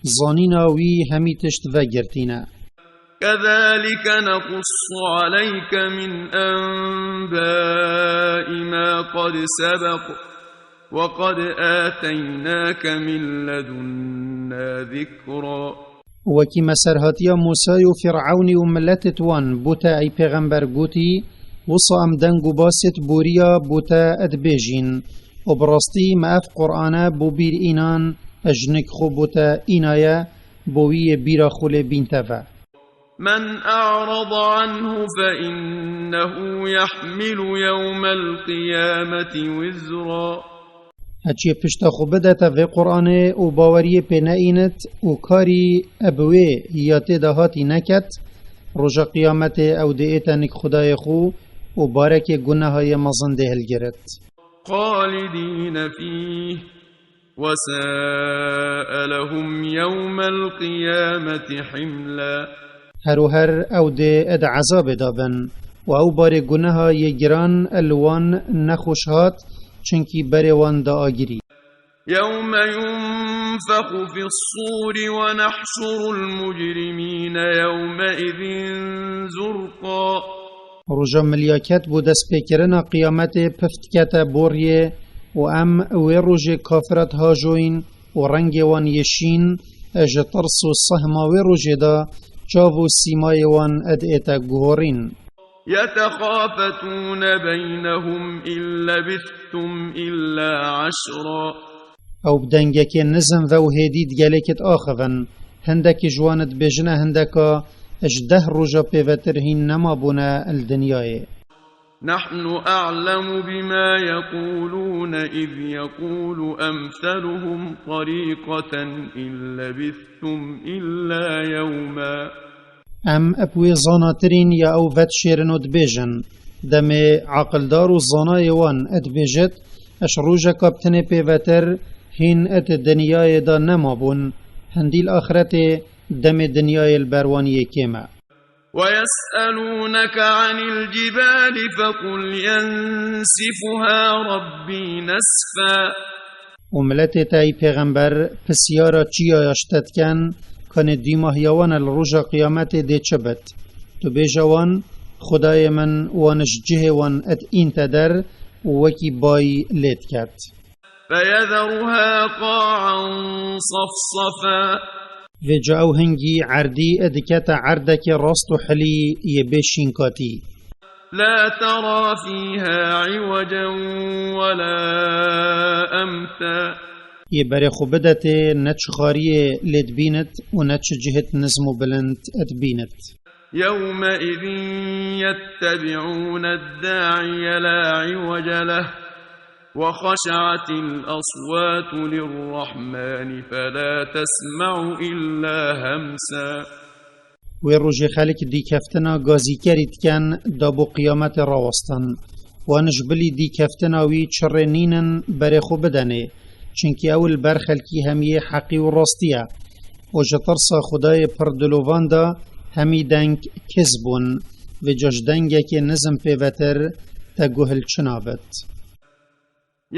Zanîna wî hemî tişt vegirtîne. كذلك نقص عليك من أنباء ما قد سبق وقد آتيناك من لدنا ذكرا. Wekî me serhatiya Mûsayê û Fîr'ewnî û miletêt wan bo te ey pêxember gotî, wisa em deng û basêt boriya bo te dibêjîn. Û bi rastî me ev Qur'ane bo bîr înan, ji nik xwe bo te înaye, bo wî yê bîra xwe lê bîn te ve. من أعرض عنه فإنه يحمل يوم القيامة وزرا. Heçiyê pişta xwe bidete vê Qur'anê û baweriyê pê neînit û karî bi wê ya tê de hatî neket, roja qiyametê ew dê ête nik Xwedayê xwe û barekê guneha yê mezin dê hilgirit. خالدين فيه وساء لهم يوم القيامة حملا. Her û her ew dê di ezabê de bin û ew barê guneha yê giran li wan nexweş hat, çunkî berê wan da agirî. يوم ينفخ في الصور ونحشر المجرمين يومئذ زرقا. Roja milyaket bo destpêkirina qiyametê pif dikete boriyê û em wê rojê kafirat hajoyîn û rengê wan yê şîn ji tirs û sehma wê rojê de çav û sîmayê wan diête guhorîn. يتخافتون بينهم إن لبثتم إلا عشرا. Ew bi dengekê nizm ve û hêdî di gelêkê diaxivin. Hindekî ji wan dibêjine hindeka, ji deh roja pêvetir hîn nemabûne li dinyayê. نحن أعلم بما يقولون إذ يقول أمثلهم طريقة إن لبثتم إلا يوما. Em bi wê zanatirîn ya ew vedişêrin û dibêjin, demê aqildar û zanayê wan dibêjit, ji rojeka bi tenê pêvetir hîn di dinyayê de nemabûn, hindî li axretê demê dinyayê li ber wan yê kêm e. ويسألونك عن الجبال فقل ينسفها ربي نسفا. Û miletê te ey pêxember pisyara çiya ya ji te dikin, kanê dîmahiya wan e li roja qiyametê dê çi bit? Tu bêje wan, Xwedayê min wan ji cihê wan diînte der û wekî bay lê diket. فيذرها قاعا صفصفا. Vêca ew hingî erdî dikete erdekê rast û hilî yê bê şînkatî. لا ترى فيها عوجا ولا أمتا. Yê berê xwe bidetê ne çi xariyê lê dibînit û ne çi cihêt nizm û bilind dibînit. يومئذ يتبعون الداعي لا عوج له وخشعت الأصوات للرحمن فلا تسمع إلا همسا. Wê rojê xelk dîkeftina gazîkerî dikin da bo qiyametê rawestin. Wan ji bilî dîkeftina wî çirê nînin berê xwe bidenê, çunkî ew li ber xelkî hemiyê heqî û rastî ye. Û ji tirsa Xwedayê pir dilovan de hemî deng kiz bûn, vêca ji dengekê nizm pêvetir te guh li çi nabit.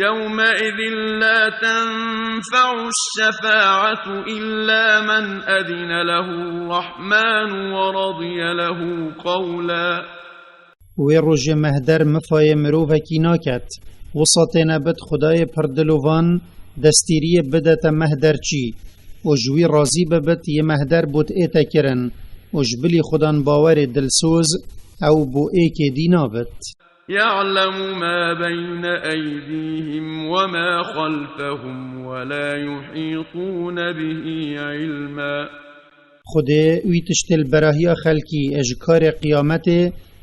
يومئذ لا تنفع الشفاعة إلا من أذن له الرحمن ورضي له قولا. Wê rojê mehder mifayê mirovekî naket, wisa têne bit Xwedayê pir dilovan destîriyê bidete mehderçî û ji wî razî bibit yê mehder bo diête kirin û ji bilî Xwedan bawerê dilsoz ew bo êkê dî nabit. يعلم ما بين أيديهم وما خلفهم ولا يحيطون به علما. Xwedê wî tiştê li berahiya xelkî ji karê qiyametê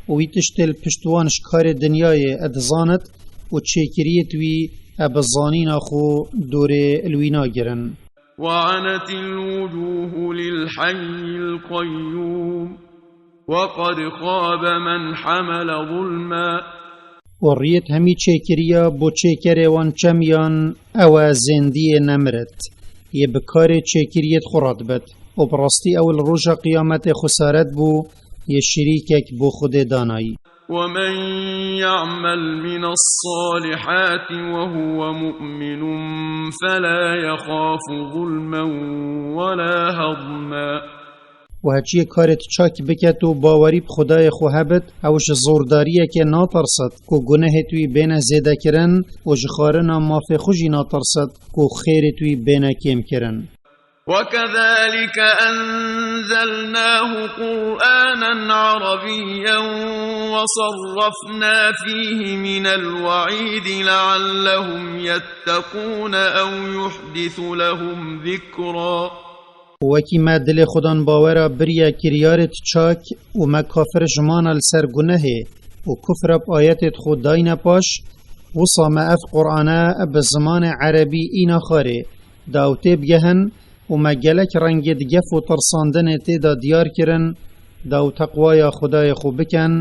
û wî tiştê li pişt wan ji karê dinyayê dizanit û çêkiriyêt wî bi zanîna xwe dorê li wî nagirin. وعنت الوجوه للحي القيوم وقد خاب من حمل ظلما. Û Û riyêt hemî çêkiriya bo çêkerê wan çemiyan, ew e zêndiyê nemirit. Yê bi karê çêkiriyêt xwe radibit. Û bi rastî ew li roja qiyametê xwesaret bû, yê şirîkek bo Xwedê danayî. ومن يعمل من الصالحات وهو مؤمن فلا يخاف ظلما ولا هضما. Û heçiyê karêt çak biket û bawerî bi Xwedayê xwe hebit, ew ji zordariyekê natirsit, ku gunehêt wî bêne zêdekirin, û ji xwarina mafê xwe jî natirsit, ku xêrêt wî bêne kêmkirin. وكذلك أنزلناه قرآنا عربيا وصرفنا فيه من الوعيد لعلهم يتقون أو يحدث لهم ذكرا. Wekî me dilê xwe dan bawera biriye kiryarêt çak û me kafir ji mana li ser gunehê û kufra bi ayetêt xwe dayne paş, wisa me ev Qur'ane bi zimanê erebî îna xarê da ew tê bigehin û me gelek rengêt gef û tirsandinê tê de diyar kirin, da ew teqwaya Xwedayê xwe bikin,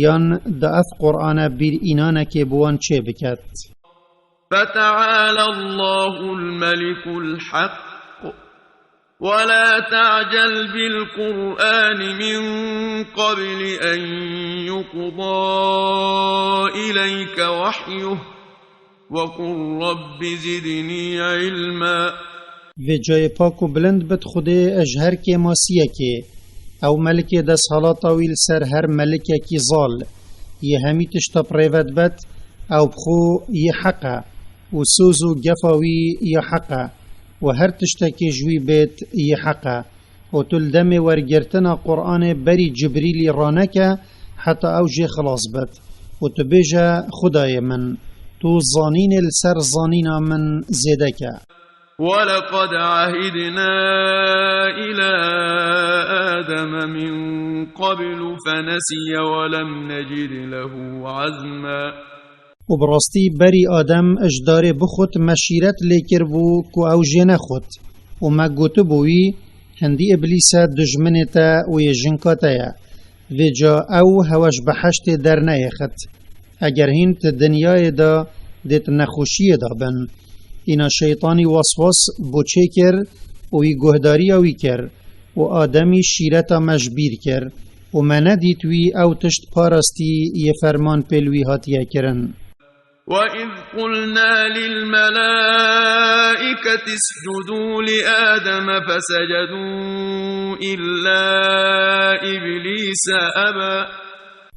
yan da ev Qur'ane bîr înanekê bi wan çê biket. فتعالى الله الملك الحق ولا تعجل بالقرآن من قبل أن يقضى إليك وحيه وقل رب زدني علما. Vê cayê pak û bilind bit Xwedê ji her kêmasiyekê. Ew melikê desthelata wî li ser her melikekî zal. Yê hemî tişta bi rê ve dibet, ew bi xwe yê heq e û soz û gefa wî ya heq e û her tiştekê ji wî bêt yê heq e. Û tu li demê wergirtina Qur'anê berî Cibrîlî raneke heta ew jê xilas bit. Û tu bêje, Xwedayê min, tu zanînê li ser zanîna min zêde ke. ولقد عهدنا إلى آدم من قبل فنسي ولم نجد له عزما. Û bi rastî berî Adem ji darê bixwit me şîret lê kiribû ku ew jê nexwit. Û me gotibû wî, hindî Îblîs e, dijminê te û yê jinka te ye. Vêca ew hewe ji behiştê derneyêxit. Eger hîn ti dinyayê de dê ti nexweşiyê de bin. Îna şeytanî weswas bo çê kir û wî guhdariya wî kir û Ademî şîreta me ji bîr kir û me nedît wî ew tişt parastî yê ferman pê li wî hatiye kirin. وإذ قلنا للملائكة اسجدوا لآدم فسجدوا إلا إبليس أبى.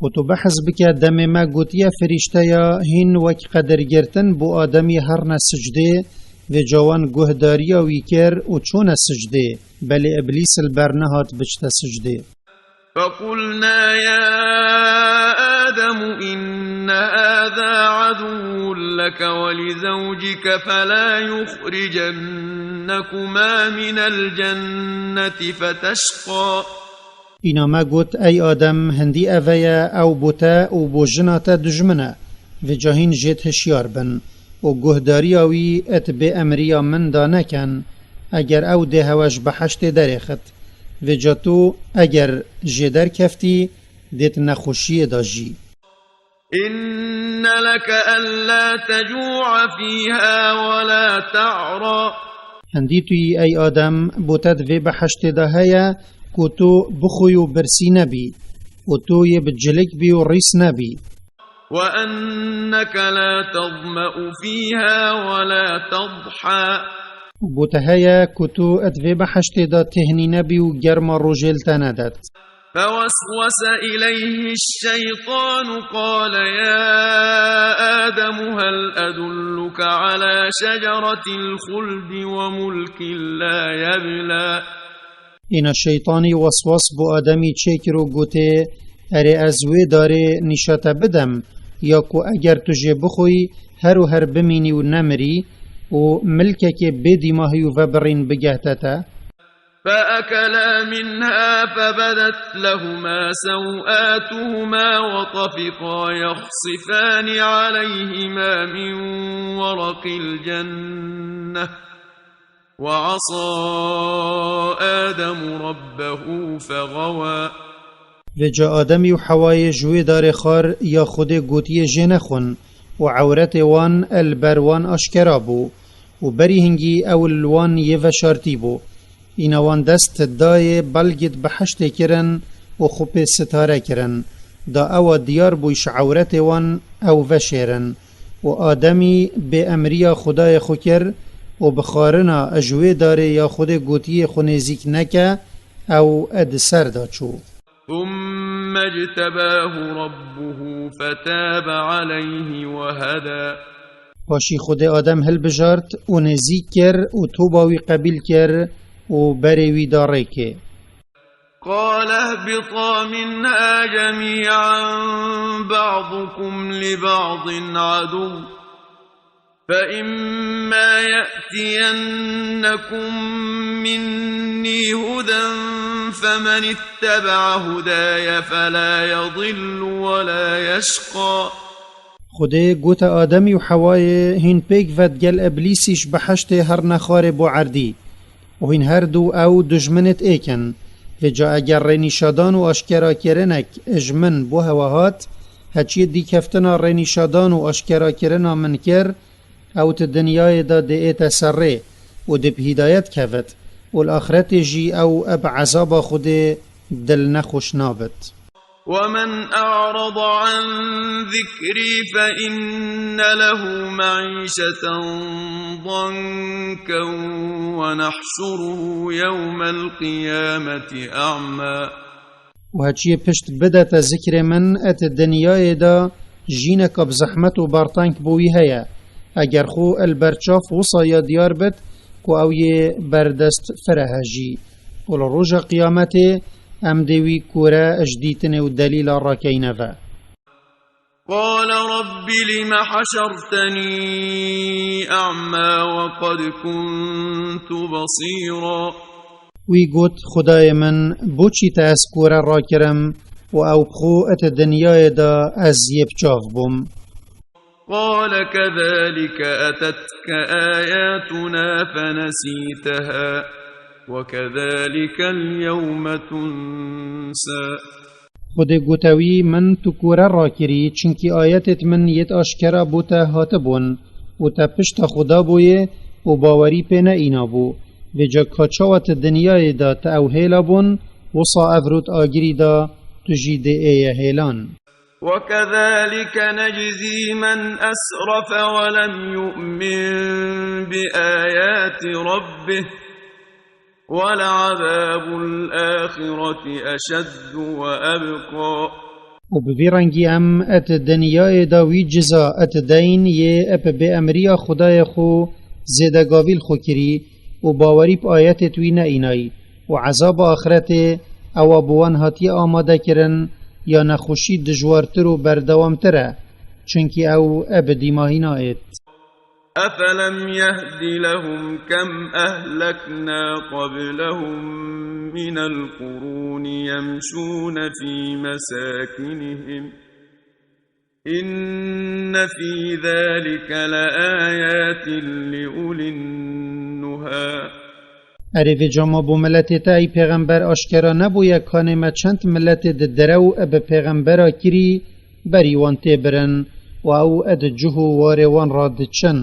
Û tu behs bike demê me gotiye firîşteya hîn wek qedirgirtin bo Ademî herne sicdê, vêca wan guhdariya wî kir û çûne sicdê, belê Îblîs li ber nehat biçte sicdê. فقلنا يا آدم إن هذا عدو لك ولزوجك فلا يخرجنكما من الجنة فتشقى. Îna me got, ey Adem, hindî eve ye, ew bo te û bo jina te dijmin e. Vêca hîn jêt hişyar bin û guhdariya wî et bê emriya min da nekin, eger ew dê hewe ji behiştê derêxit. Vêca tu, eger jê derkeftî, dêt nexweşiyê da jî. إن لك ألا تجوع فيها ولا تعرى. Hindî tu yî, ey Adem, bo te di vê behiştê de heye ku tu bixwî û birsî nebî û tu yê bi cilik bî û rîs nebî. وأنك لا تظمأ فيها ولا تضحى. Bo te heye ku tu di vê behiştê de têhnî nebî û germa rojê li te nedet. فوسوس إليه الشيطان قال يا آدم هل أدلك على شجرة الخلد وملك لا يبلى. Îna şeytanî weswas bo Ademî çêkir û gotê, erê ez wê darê nîşa te bidim, ya ku eger tu jê bixwî, her û her bimînî û nemirî û milkekê bê dîmahî û vebirîn bigehte te? فأكلا منها فبدت لهما سوآتهما وطفقا يخصفان عليهما من ورق الجنة وعصى آدم ربه فغوى. Vêca Ademî û Hewayê ji wê darê xar ya Xwedê gotiye jê nexwin û ewretê wan el ber wan aşkera bû û berî hingî ew li wan yê veşartî bû. Îna wan dest dayê belgêt behiştê kirin û xwe pê sitare kirin, da ewa diyar bûy ji ewretê wan ew veşêrin. Û Ademî bê emriya Xwedayê xwe kir û bi xwarina ji wê darê ya Xwedê gotiyê xwe nêzîk neke, ew di ser de çû. ثم اجتباه ربه فتاب عليه وهدى. Paşî Xwedê Adem hilbijart û nêzîk kir û toba wî qebîl kir û berê wî da rêkê. قال اهبطا منها جميعا بعضكم لبعض عدو فإما يأتينكم مني هدى فمن اتبع هداي فلا يضل ولا يشقى. Xwedê gote Ademî û Hewayê, hîn pêk ve digel Îblîsî ji behiştê herne xarê bo erdî û hîn her du ew dijminêt êk in. Vêca eger rênîşadan û aşkerakirinek ji min bo hewe hat, heçiyê dîkeftina rênîşadan û aşkerakirina min kir, ew di dinyayê de dê ête ser rê û dê bi hîdayet kevit û li axretê jî ew bi ezaba Xwedê dilnexweş nabit. ومن أعرض عن ذكري فإن له معيشة ضنكا ونحشره يوم القيامة أعمى. û heçiyê pişt bidete zikrê min, et dinyayê de jîneka bi zehmet û berteng bo wî heye. Eger xwe el berçav wisa ya diyar bit ku ew yê berdest fireh e jî. Û li roja qiyametê em dê wî kore ji dîtinê û delîla rakeyne ve. قال رب لم حشرتني أعمى وقد كنت بصيرا. Wî got, Xwedayê min, boçî te ez kore rakirim û ew bi xwe et dinyayê de ez yê bi çav bûm? قال كذلك أتتك آياتنا فنسيتها وكذلك اليوم تنسى. Xwedê gote wî, min tu kore rakirî, çunkî ayetêt min yêt aşkera bo te hatibûn û te pişta xwe dabûyê û bawerî pê neînabû. Vêca ka çawa tu dinyayê de tu ew hêla bûn, wisa ev rût agirî da tu jî dê êye hêlan. وكذلك نجزي من أسرف ولم يؤمن بآيات ربه ولعذاب الآخرة أشد وأبقى. û bi vî rengî em et dinyayê de wî ciza et deyn yê ep bê emriya Xwedayê xwe zêdegavî li xwe kirî û bawerî bi ayetêt wî neînayî û ezaba axretê ewa bi wan hatiye amade kirin ya nexweşî dijwartir û berdewamtir e, çunkî ew bi dîmahî naêt. أفلم يهد لهم كم أهلكنا قبلهم من القرون يمشون في مساكنهم إن في ذلك لآيات لأولي النهى. Erê vêca ma bo miletê te ey pêxember aşkera nebûye kanê me çend miletê di derew bi pêxembera kirî berî wan tê birin û ew di cih û warê wan re diçin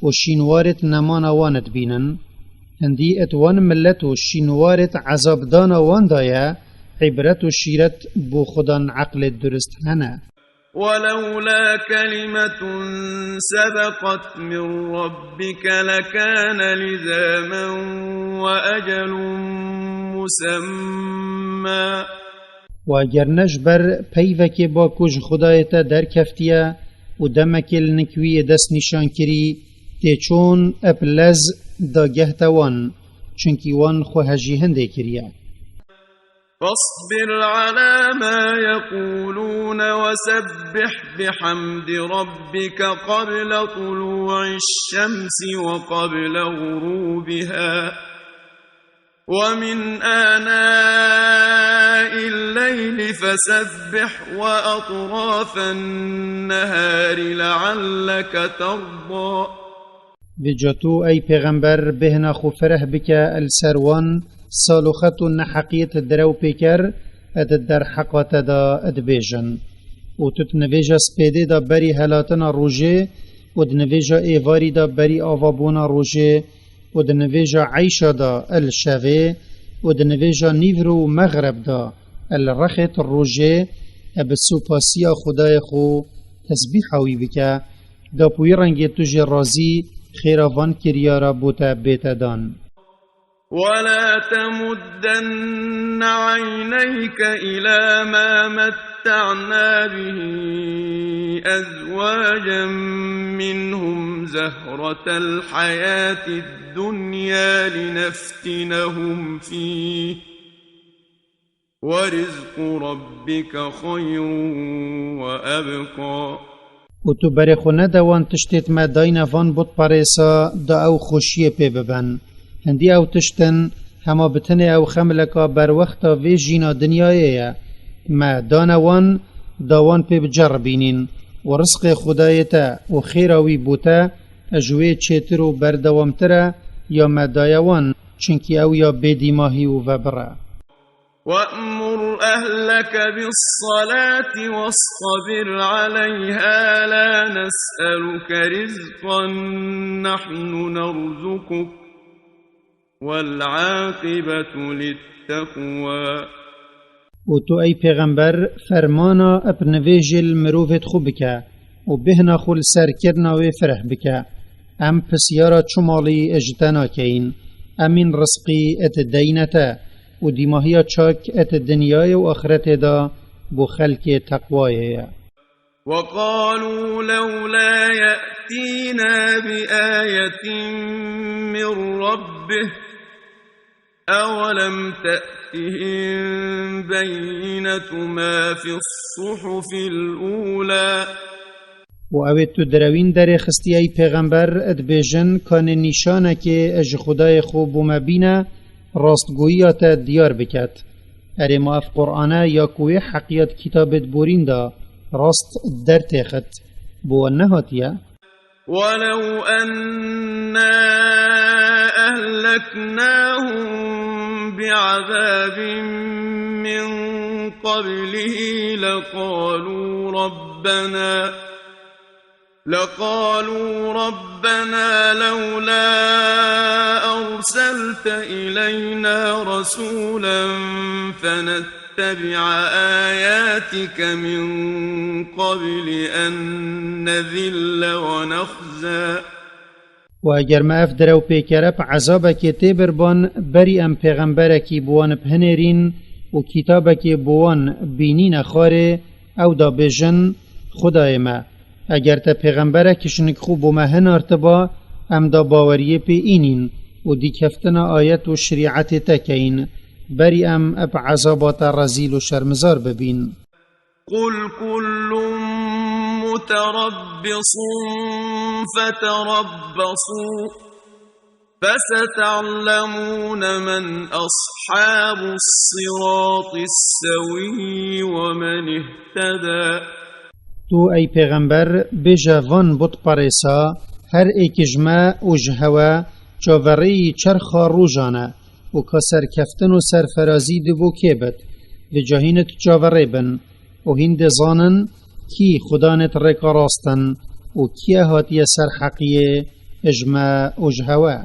û şînwarêt nemana wan dibînin? Hindî et wan milet û şînwarêt ezabdana wan de ye, îbret û şîret bo xudan eqlê durist hene. ولولا كلمة سبقت من ربك لكان لزاما وأجل مسمى. Û eger ne ji ber peyvekê ba ku ji Xwedayê te derkeftiye û demekê li nik wî yê dest nîşan kirî, tê çûn ep lez dageh te wan, çunkî wan xwe hejî hindê kiriye. فاصبر على ما يقولون وسبح بحمد ربك قبل طلوع الشمس وقبل غروبها ومن آناء الليل فسبح وأطراف النهار لعلك ترضى. Vêca tu, ey pêxember, bêhna xwe fereh bike li ser wan, sal û xet û neheqiyêt direw pê ker, Ed derheqa te de dibêjin. Û tu di nivêja spêdê de berî helatina rojê û di nivêja êvarî de berî avabûna rojê û di nivêja eyşa de el şevê û di nivêja nîvro û mexreb de el rexêt rojê e bi supasiya Xwedayê xwe tesbîha wî bike, da bi wî rengê tu jê razî xêra van kiryara bo te bête dan. ولا تمدن عينيك إلى ما متعنا به أزواجا منهم زهرة الحياة الدنيا لنفتنهم فيه ورزق ربك خير وأبقى. Û tu berê xwe nede wan tiştêt me dayne van butperêsa da ew xweşiyê pê bibin. Hindî ew tiştin hema bi tenê ew xemleka berwexta vê jîna dinyayê ye. Me dane wan, da wan pê biceribînîn û rizqê Xwedayê te û xêra wî bo te ji wê çêtir û berdewamtir e ya me daye wan, çunkî ew ya bêdîmahî û vebir e. وأمر أهلك بالصلاة واصطبر عليها لا نسألك رزقا نحن نرزقك والعاقبة للتقوى. Û tu ey pêxember fermana bi nivêjê li mirovêt xwe bike û bêhna xwe li ser kirina wê fireh bike. Em pisyara çi malî ji te nakeyin. Emîn rizqî et deyne te û dîmahiya çak et dinyayê û axiretê de bo xelkê teqwayê ye. وقالوا لولا يأتينا بآية من ربه أولم تأتهم بينة ما في الصحف الأولى. û ew ê tu direwîn derê xistî ey pêxember, dibêjin, kanê nîşanekê ji Xwedayê xwe bo me bîne, rastgoyiya te diyar biket. Erê ma ev Qur'ane ya ku wê heqiyat kitabêt borîn da, rast dertêxit, bo wan nehatiye? ولو أنا أهلكناهم بعذاب من قبله لقالوا ربنا، لقالوا ربنا لولا أرسلت إلينا رسولا فنتبع آياتك من قبل أن نذل ونخزى. û eger me ev direw pêkere bi ezabekê tê birban, berî em pêxemberekî bi wan bi hinêrîn û kitabekê bi wan bînîne xwarê, ew da bêjin, Xwedayê me, eger te pêxemberek jinik xwe bo me hinartiba, em da baweriyê pê înîn û dîkeftina ayet û şerîetê te keyin, berî em bi ezaba te rezîl û şermizar bibîn. قل كل متربص فتربصوا فستعلمون من أصحاب الصراط السوي ومن اهتدى. Tu ey pêxember bêje van butperêsa, her êk ji me û ji hewe çaverêyî çerxa rojan e û ka serkeftin û serferazî di bo kê bit, vêca hîn tu çaverê bin û hîn dê zanin kî xudanêt rêka rast in û kî ye hatiye ser heqiyê ji me û ji hewe.